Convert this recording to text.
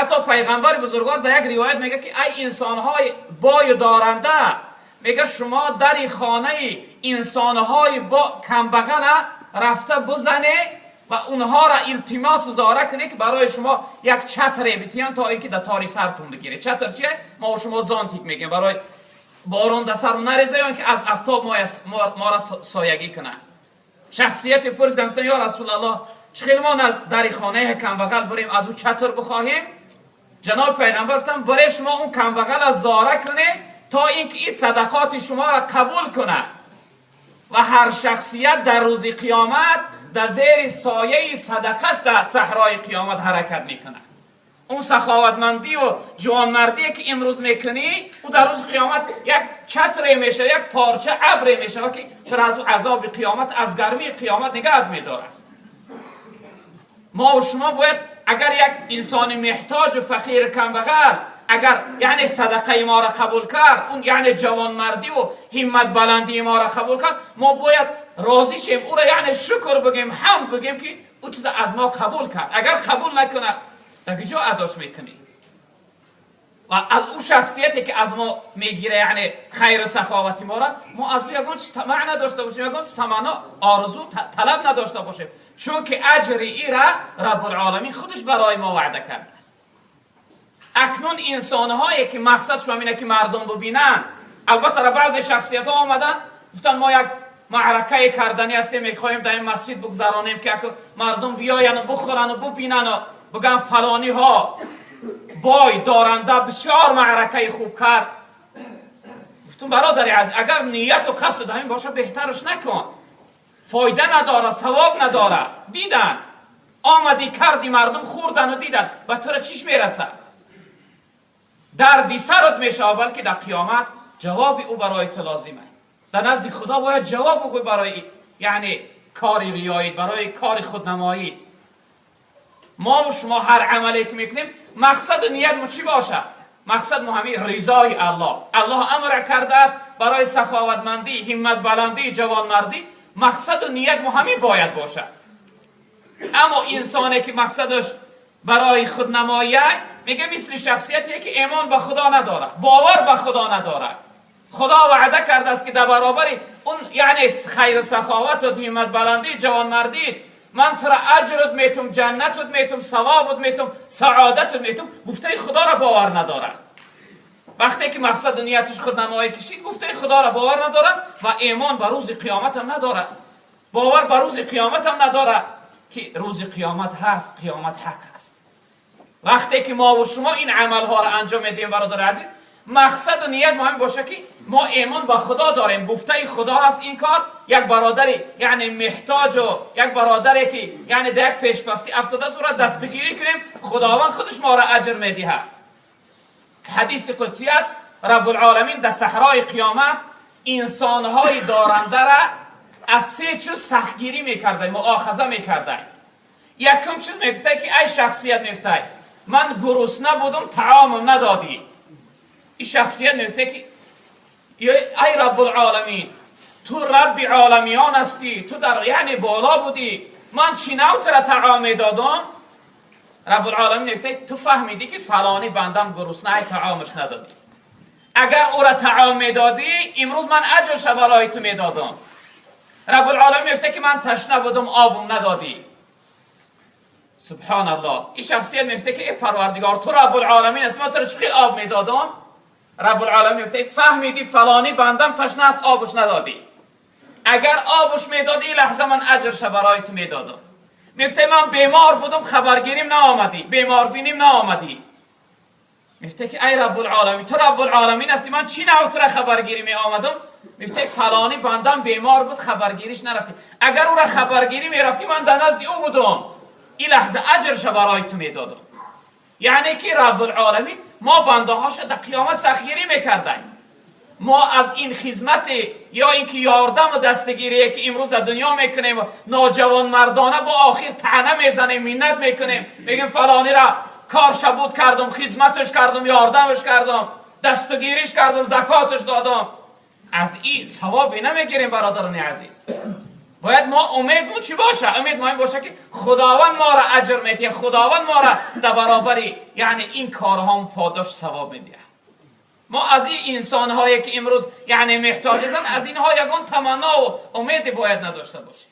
Ҳатто пайғамбари бузургвор дар як ривоят мегӯяд, ки ай инсонҳои бою доранда, мегӯяд, шумо дари хонаи инсонҳои бо камбағала рафта бузане ва онҳоро илтимосу зора кунед, ки барои шумо як чатре битиҳанд, то ин ки дар тори сартон бигиред. Чатр чие? Мо шумо зонтик мегӯем, барои борон дар сармон нареза ё ин ки аз афтоб моро соягӣ кунад. Шахсияте пурсидам, гуфтам: «Ё Расулаллоҳ, чӣ хел мо дари хонаи камбағал бурем, аз ӯ чатр бихоҳем?» Ҷаноби пайғамбар гуфтам: «Баре шумо он камбағала зора кунед, то ин ки ин садақоти шуморо қабул кунад». Ва ҳар шахсият дар рӯзи қиёмат дар зери сояи садақаш дар саҳрои қиёмат ҳаракат мекунад. Он саховатмандию ҷавонмардие, ки имрӯз мекунӣ, ӯ дар рӯзи қиёмат як чатре мешавад, як порча абре мешавад, ки туро аз азоби қиёмат, аз гармии қиёмат нигаҳат медорад. Мо шумо бояд, агар як инсони меҳтоҷу фақири камбағал агар, яъне, садақаи моро қабул кард, он, яъне, ҷавонмардиву ҳимматбаландии моро қабул кард, мо бояд розӣ шем, ӯро, яъне, шукр бигем, ҳамд бигем, ки ӯ чиза аз мо қабул кард. Агар қабул накунад, дар куҷо адош мекунӣ? Ва аз ӯ шахсияте, ки аз мо мегира, яъне, хайру саховати моро, мо аз ӯ ягон чиз тамаъ надошта бошем, ягон чиз таманно, орзу, талаб надошта бошем, чунки аҷри ира Раббулоламин худаш барои мо ваъда кардааст. Акнун инсонҳое, ки мақсадшон ине, ки мардум бубинанд, албатта, баъзе шахсиятҳо омаданд, гуфтанд: «Мо як маъракае карданӣ ҳастем, мехоҳем дар ин масҷид бигзаронем, ки мардум биёяну бухӯрану бубинану бигӯянд, фалониҳо бой доранда бисёр маъракаи хуб кард». Гуфтум: «Бародари азиз, агар нияту қасду ҳамин боша, беҳтараш накун, фоида надора, савоб надора. Дидан омадӣ, карди, мардум хӯрдану дидан, ба тура чиш мерасад? Дарди сарот мешавад, балки дар қиёмат ҷавоби ӯ барои ту лозим аст. Дар назди Худо бояд ҷавоб бигӯй барои, яъне, кори риёид, барои кори худнамоид». Мо шумо ҳар амале ки мекунем, мақсаду ният мо чӣ бошад? Мақсад мо ҳамин ризои Аллоҳ. Аллоҳ амр кардааст барои саховатмандӣ, ҳимматбаландӣ, ҷавонмардӣ. Мақсаду ният мо ҳамин бояд бошад. Аммо инсоне, ки мақсадаш барои худнамоӣ, мега, мисли шахсияте, ки эмон ба Худо надорад, бовар ба Худо надорад. Худо ваъда кардааст, ки дар баробари он, яъне, хайру саховату ҳимматбаландӣ, ҷавонмардӣ, ман тура аҷрут метум, ҷаннатут метум, савобут метум, саодатут метум. Гуфтаи Худоро бовар надорад. Вақте ки мақсаду нияташ худнамоӣ кишид, гуфтаи Худоро бовар надорад ва эмон ба рӯзи қиёматам надорад, бовар ба рӯзи қиёматам надорад, ки рӯзи қиёмат ҳаст, қиёмат ҳақ аст. Вақте ки мову шумо ин амалҳоро анҷом медиҳем, бародари азиз, мақсаду ният муҳим боша, ки мо эмон ба Худо дорем, гуфтаи Худо ҳаст ин кор. Як бародари, яъне, меҳтоҷу як бародаре, ки, яъне, дар як пешбастӣ афтодааст, ӯро дастгирӣ кунем, Худованд худаш моро аҷр медиҳад. Ҳадиси қудсӣ аст: Раббулоламин дар саҳрои қиёмат инсонҳои дорандара аз се чиз сахтгирӣ мекарда, муохаза мекарда. Якум чиз мегуфта, ки: «Ай шахсият», мегуфта, «ман гурусна будум, таомам надодӣ». Ин шахсият мегуфта, ки: «Ай Раббулоламин, ту Рабби оламиён ҳастӣ, ту дар, яъне, боло будӣ, ман чӣ нав тура таом медодам?» Раббулоламин мегуфта: «Ту фаҳмидӣ, ки фалони бандам гурусна, ай таомаш надодӣ. Агар ӯра таом медодӣ, имрӯз ман аҷрша барои ту медодам». Раббулоламин мегуфта, ки: «Ман ташна будум, обум надодӣ». Субҳоналлоҳ! Ин шахсият мегуфта, ки: «Эй Парвардигор, ту Раббулоламин ҳастӣ, ман туро чӣ хел об медодам?» Раббулоламин мегуфта: «Фаҳмидӣ, фалонӣ бандам ташна аст, обуш надодӣ. Агар обуш медодӣ, ин лаҳза ман аҷрша барои ту медодам». Мегуфта: «Ман бемор будум, хабаргирим наомадӣ, беморбиним наомадӣ». Мегуфта, ки: «Ай Раббулоламин, ту Раббулоламин ҳастӣ, ман чӣ нав тура хабаргирӣ меомадам?» Мегуфта: «Фалонӣ бандам бемор буд, хабаргириш нарафтӣ. Агар ӯра хабаргирӣ мерафтӣ, ман дар назди ӯ будум, ин лаҳза аҷрша барои ту медодам». Яъне ки Раббулоламин мо бандаҳоша дар қиёмат сахтгирӣ мекардаем. Мо аз ин хизмате ё ин ки ёрдаму дастгирие, ки имрӯз дар дунё мекунем, ноҷавонмардона бо охир таъна мезанем, миннат мекунем, мегӯем: «Фалонира кор шабуд кардум, хизматаш кардум, ёрдамаш кардум, дастгириш кардум, закоташ додум», аз ин савобе намегирем, бародарони азиз. Бояд мо умедмон чӣ боша? Умед мо ин боша, ки Худованд моро аҷр медиҳад, Худованд моро дар баробари, яъне, ин корҳом подош, савоб медиҳад. Мо аз ин инсонҳое, ки имрӯз, яъне, меҳтоҷ ҳастанд, аз инҳо ягон таманно умеде бояд надошта бошем.